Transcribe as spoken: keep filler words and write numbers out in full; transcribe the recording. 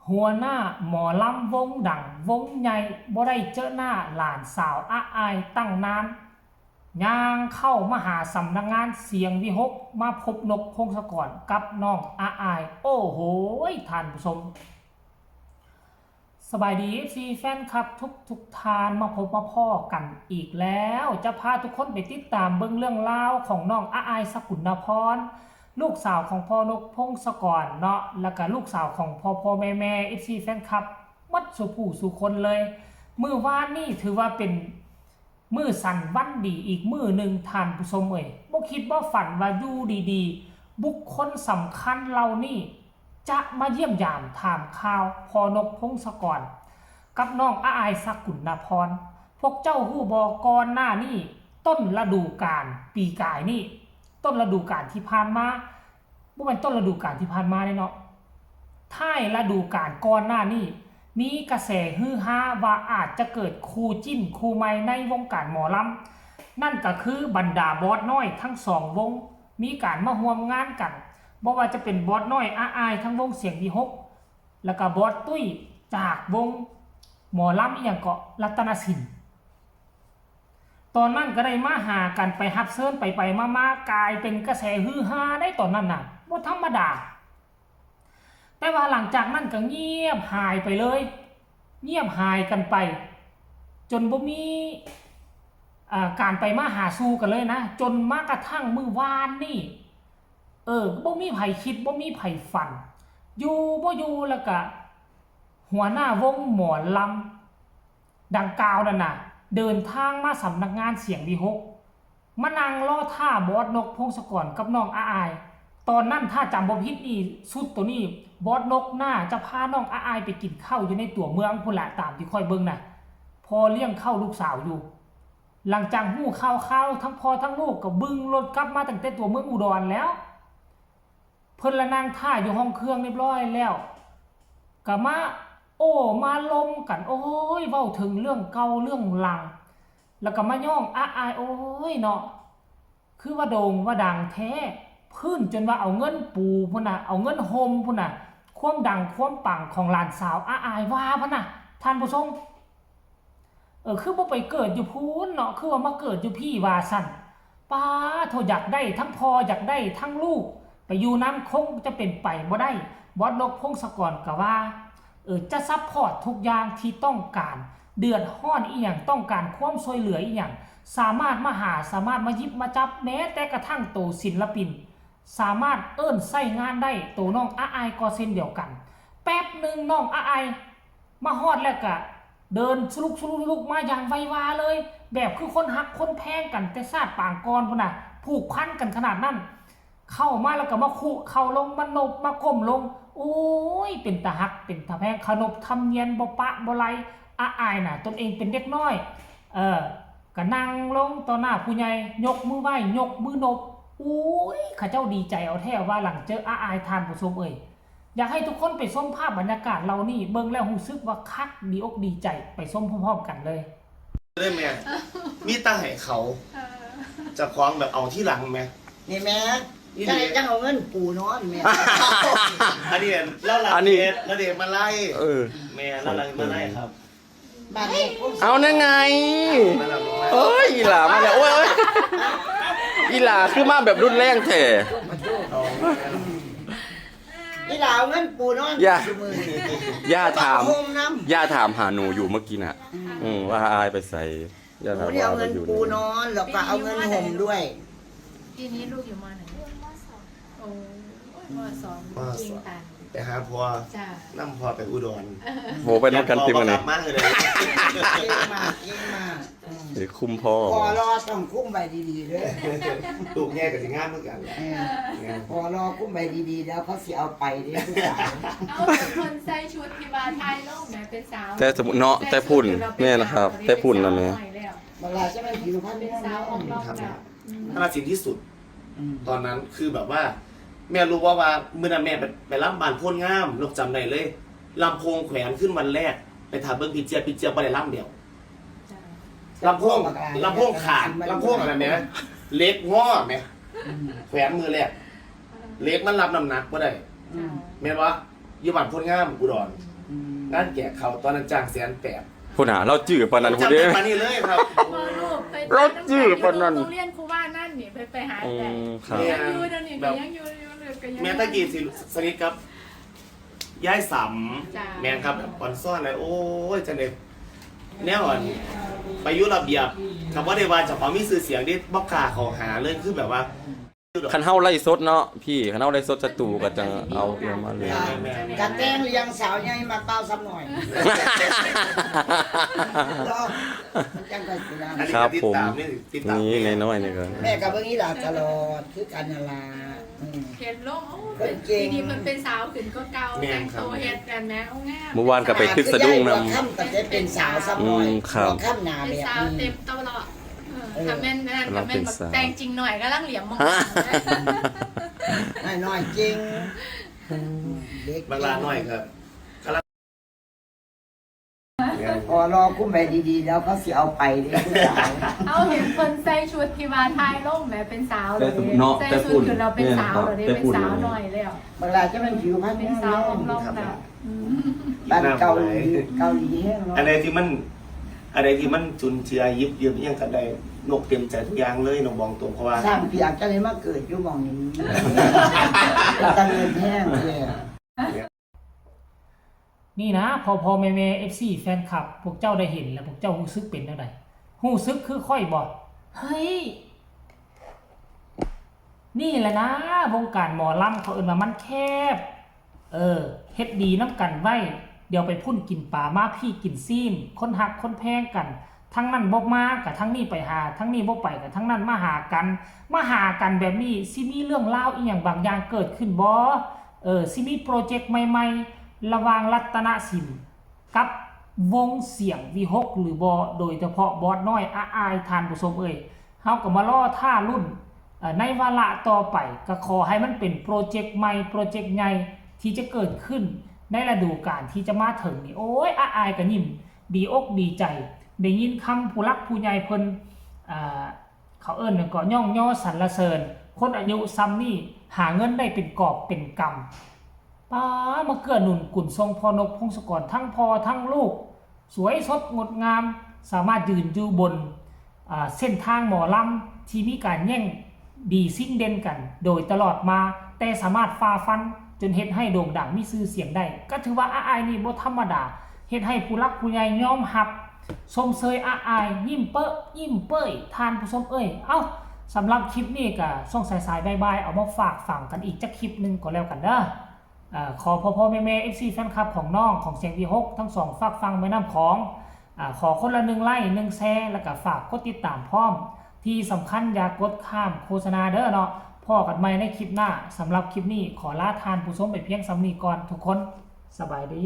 หัวหน้าหมอลำวงดังวงใหญ่ บ่ได้เจอหน้าหลานสาวอ้าอายตั้งนาน ย่างเข้ามาหาสำนักงานเสียงวิหค มาพบนกพงศกรกับน้องอ้าอาย โอ้โหย ท่านผู้ชม สบายดี เอฟซี แฟนคลับทุกทุกท่าน มาพบมาพ้อกันอีกแล้ว จะพาทุกคนไปติดตามเบิ่งเรื่องราวของน้องอ้าอาย สกุลนพร ลูกสาวของพ่อนกพงศกรเนาะ แล้วก็ลูกสาวของพ่อพ่อแม่แม่ เอฟซี แฟนคลับ หมดสู่ผู้สู่คนเลย มื้อวานนี่ถือว่าเป็นมื้อสันวันดีอีกมื้อหนึ่ง ท่านผู้ชมเอ่ย บ่คิดบ่ฝันว่าอยู่ดีๆ บุคคลสำคัญเหล่านี้ จะมาเยี่ยมยามถามข่าวพ่อนกพงศกร กับน้องอ้าอาย สกุลนพร พวกเจ้าฮู้บ่ ก่อนหน้านี้ ต้นฤดูกาลปีกายนี่ ต้นฤดูกาลที่ผ่านมา บ่แม่นต้นฤดูกาลที่ผ่านมาเด้เนาะ ท้ายฤดูกาลก่อนหน้านี้ มีกระแสฮือฮาว่าอาจจะเกิดคู่จิ้นคู่ใหม่ในวงการหมอลำ นั่นก็คือบรรดาบอสน้อยทั้งสองวง มีการมาร่วมงานกัน บ่ว่าจะเป็นบอสน้อยอ้าอายทั้งวงเสียงวิหค แล้วก็บอสตุ้ยจากวงหมอลำอีหยังเกาะ รัตนสิน ตอนนั้นก็ได้มาหากัน ไปรับเชิญไปไปมาๆ กลายเป็นกระแสฮือฮาได้ตอนนั้นน่ะ บ่ธรรมดา แต่ว่าหลังจากนั้นก็เงียบหายไปเลย เงียบหายกันไป จนบ่มี อ่า การไปมาหาสู่กันเลยนะ จนมากระทั่งมื้อวานนี่ เออ บ่มีไผคิด บ่มีไผฝัน อยู่บ่อยู่แล้วก็ หัวหน้าวงหมอลำดังกล่าวนั่นน่ะ เดินทางมาสำนักงานเสียงวิหค มานั่งรอท่าบอสนกพงศกรกับน้องอ้าอาย ตอนนั้นถ้าจำบ่ผิดนี่ ชุดตัวนี้ บอสนกน่าจะพาน้องอ้าอายไปกินข้าวอยู่ในตัวเมืองพุ้นละ ตามที่ข้อยเบิ่งน่ะ พ่อเลี้ยงข้าวลูกสาวอยู่ หลังจากฮู้ข่าวๆ ทั้งพ่อทั้งลูกก็บึ่งรถกลับมาตั้งแต่ตัวเมืองอุดรแล้ว เพิ่นละนั่งท่าอยู่ห้องเครื่องเรียบร้อยแล้ว ก็มาโอ้มาลมกัน โอ้ย เว้าถึงเรื่องเก่าเรื่องหลัง แล้วก็มาย่องอ้าอาย โอ้ยเนาะ คือว่าโด่งว่าดังแท้ พื้นจนว่าเอาเงินปูพุ้นน่ะ เอาเงินโฮมพุ้นน่ะ ความดังความปังของหลานสาวอ้าอายว่าพุ้นน่ะ ท่านผู้ชม เออ คือบ่ไปเกิดอยู่พุ้นเนาะ คือว่ามาเกิดอยู่พี้ว่าซั่น ป๊าโธ่ อยากได้ทั้งพ่อ อยากได้ทั้งลูก ไปอยู่นำคงจะเป็นไปบ่ได้ บอสนกพงศกรก็ว่า เออ จะซัพพอร์ตทุกอย่างที่ต้องการ เดือดร้อนอีหยัง ต้องการความช่วยเหลืออีหยัง สามารถมาหา สามารถมาหยิบมาจับ แม้แต่กระทั่งโตศิลปิน สามารถเอิ้นใช้งานได้ โตน้องอ้าอายก็เช่นเดียวกัน แป๊บหนึ่งน้องอ้าอายมาฮอดแล้วก็เดินสุลุกสุลุกสุลุกมาอย่างไววาเลย แบบคือคนฮักคนแพงกันแต่ชาติปางก่อนพุ้นน่ะ ผูกพันกันขนาดนั้น เข้ามาแล้วก็มาคุเข่าลง มานบ มาก้มลง โอ้ย เป็นตาฮัก เป็นตาแพง ขนบธรรมเนียมบ่ปะบ่ไล อ้าอายน่ะ ตนเองเป็นเด็กน้อย เออ ก็นั่งลงต่อหน้าผู้ใหญ่ ยกมือไหว้ ยกมือนบ อุ้ย เขาเจ้าดีใจเอาแท้ว่าหลังเจออ้าอาย ท่านผู้ชมเอ่ย อยากให้ทุกคนไปชมภาพบรรยากาศเหล่านี้ เบิ่งแล้วรู้สึกว่าคักดีอกดีใจ ไปชมพร้อมๆกันเลย เลยแม่ มีแต่ให้เขา เออ เจ้าของแบบเอาที่หลังแม่ นี่แม่ อีหลี จะได้จังเอาเงินปูนอนแม่ อันนี้แล้วหลัง อันนี้ เดทแล้วเดทมาไล่ เออ แม่แล้วหลังมาไล่ครับ บ้านนี้ เอานั่นไง มาแล้ว เอ้ยอีหลามาแล้วโอ้ยโอ้ยอีหลาคือมาแบบรุนแรงแท้ อีหลาเอาเงินปูนอน อย่า ซุมื้อนี้ ย่าถาม โฮมน้ำ ย่าถามหาหนูอยู่เมื่อกี้น่ะ อืมว่าอ้ายไปใสย่าถาม หนูเนี่ย ว่า เอาเงิน อ้ายอยู่ ปูนอนแล้วก็เอาเงินห่มด้วย ปีนี้ลูกอยู่มอไหน มสอง โอ้ยมสอง มสอง จริงตัน ไปหาพ่อ จ้า นำพ่อไปอุดร โหไปนำกันติมัน กลั นี่ บมาเลย เก่งมากเก่งมากอืม เดี๋ยวคุมพ่อ พอรอต้องคุ้มใบดีๆเด้อ ลูกแง่กับสิงามเหมือนกัน เออพอรอคุ้มใบดีๆแล้วเขาสิเอาไปเด้อผู้สาว เอาแต่คนใส่ชุดที่ว่าไทยลงนะเป็นสาว แต่สมมุติเนาะแต่พุ่นแม่นะครับ แต่พุ่นนะแม่ เวลาจะเป็นผิวพรรณ เป็นสาวออกนอกแบบ น่ารักจริงที่สุด อืม ตอนนั้นคือแบบว่า แม่รู้ว่าว่ามื้อนั้นแม่ไปไปรับบ้านโพนงามนกจำได้เลยลำโพงแขวนขึ้นวันแรก ไปถ่ายเบิ่งพี่เจี๊ยบพี่เจี๊ยบบ่ได้ลำเดียว จ้า ลำโพงลำโพงขาดลำโพงอะไรแม่เหล็กงอแม่แขวนมือแรกเหล็กมันรับน้ำหนักบ่ได้ อืม แม่นว่าอยู่บ้านโพนงามอุดร งานแจกข้าวตอนนั้นจ้างแสนแปด พุ้นน่ะ ลาวจื้อปานนั้นพุ้นเด้ จำได้ปานนี้เลยครับ บ่ลูกไป ลาวจื้อปานนั้น โรงเรียนครูบานั่นนี่ไปไปหา อื แต่ มครับ เนี่ย ยังอยู่เดี๋ยวนี้ก็ยังอยู่อยู่เลยก็ยัง แม่ตะกี้สิสนิทกับยายสำ จ้ะ แม่นครับแบบอ่อนซ่อนเลย โอ้ยจังได๋แนวอ่อนไปอยู่ระเบียบ คำว่าได้ว่าเจ้าของมีชื่อเสียงนี่บ่กล้าเข้าหาเลย คือแบบว่า คันเฮาไลฟ์สดเนาะพี่ คันเฮาไลฟ์สดสตูก็จะเอาเอียงมาเลย แม่นแม่น กะแต่งเลี้ยงสาวใหญ่มาเปล่าซ้ำหน่อยรอมันจังค่อยสินะ อันนี้ ครับ ติด ผม ตามนี่ติดตาม นี่น้อยๆนี่ก็ แม่กับเบิ่งอีหลาตลอดคือกันนั่นล่ะอืม เห็นลงโอ้ เพิ่นเก่ง ทีนี้มันเป็นสาวขึ้นก็เก่า แม่ แต่ น ง ครับ ตัวเฮ็ดกันแม่เอางาม เมื่อวานก็ไปตึกสะดุ้งนำ คือได้หัวค่ำตั้งแต่เป็นสาวซ้ำหน่อย อืมครับ หัวค่ำหนา เป็น แบบ สาว นี้ เต็มตลอดเออ เออ คอมเมนต์นั่นคอมเมนต์บอกแต่งจริงหน่อยก็ลังเหลี่ยมมอง น้อยๆจริงเด็ก บางลาน้อยครับ พอรอคุ้มไปดีๆ แล้วเขาสิเอาไปเด้ผู้สาว เอาเห็นคนใส่ชุดที่ว่าถ่ายลงแหมเป็นสาวเลย เนาะ ใส่ชุดคือเราเป็นสาวเลย แต่ เป็น พูด สาวหน่อยแล้ว เวลาจะมันผิวพรรณ เป็นสาวอมลอมแบบ บ้านเกาหลีเกาหลีแห้งเนาะ อันใดที่มันอันใดที่มันจุนเจือยิบยืมอิหยังกันได้นกเต็มใจทุกอย่างเลยนกบอกตรงเพราะว่า สร้างเปียกจะเลยมาเกิดอยู่หม่องนี้ เป็นตาเงินแห้งเลย นี่นะพ่อพ่อแม่แม่เอฟซีแฟนคลับ พวกเจ้าได้เห็นแล้วพวกเจ้ารู้สึกเป็นจั่งใด รู้สึกคือข้อยบ่ เฮ้ย นี่แหละนะ วงการหมอลำเขาเอิ้นว่ามันแคบ เออ เฮ็ดดีนำกันไว้ เดี๋ยวไปพุ้นกินปลามาพี้กินซี้น คนฮักคนแพงกัน ทั้งนั้นบ่มาก็ทั้งนี้ไปหา ทั้งนี้บ่ไปก็ทั้งนั้นมาหากัน มาหากันแบบนี้สิมีเรื่องราวอีหยังบางอย่างเกิดขึ้นบ่ เออ สิมีโปรเจกต์ใหม่ๆ ระหว่างรัตนสินกับวงเสียงวิหกหรือบ่ โดยเฉพาะบอสน้อย อ้าอาย ท่านผู้ชมเอ่ย เฮาก็มารอท่าลุ้น เอ่อ ในวาระต่อไป ก็ขอให้มันเป็นโปรเจกต์ใหม่ โปรเจกต์ใหญ่ที่จะเกิดขึ้นในฤดูกาลที่จะมาถึงนี่ โอ้ย อ้าอายก็ยิ้มดีอกดีใจ ได้ยินคำผู้หลักผู้ใหญ่เพิ่น อ่า เขาเอิ้นหยังก็ย่องยอสรรเสริญ คนอายุส่ำนี้หาเงินได้เป็นกอบเป็นกำ ป๊า มาเกื้อหนุนกุนส่งพ่อนก พงศกร ทั้งพ่อทั้งลูก สวยสดงดงาม สามารถยืนอยู่บน อ่า เส้นทางหมอลำที่มีการแย่งดีชิงเด่นกันโดยตลอดมา แต่สามารถฝ่าฟันจนเฮ็ดให้โด่งดังมีชื่อเสียงได้ ก็ถือว่าอ้าอายนี่บ่ธรรมดา เฮ็ดให้ผู้หลักผู้ใหญ่ยอมรับ ชมเชยอ้าอาย ยิ้มเป๊ะ ยิ้มเป้ย ท่านผู้ชมเอ้ย เอ้า สำหรับคลิปนี้ก็ช่วงสายๆ บ่ายๆ เอามาฝากฟังกันอีกจักคลิปหนึ่งก็แล้วกันเด้อ อ่า ขอพ่อๆ แม่ๆ เอฟซี แฟนคลับของน้องของเสียงวิหกทั้งสองฝากฟังแม่น้ำของ อ่า ขอคนละหนึ่งไลค์ หนึ่งแชร์ แล้วก็ฝากกดติดตามพร้อม ที่สำคัญอย่ากดข้ามโฆษณาเด้อเนาะ พ้อกันใหม่ในคลิปหน้า สำหรับคลิปนี้ขอลาท่านผู้ชมไปเพียงส่ำนี้ก่อนทุกคน สบายดี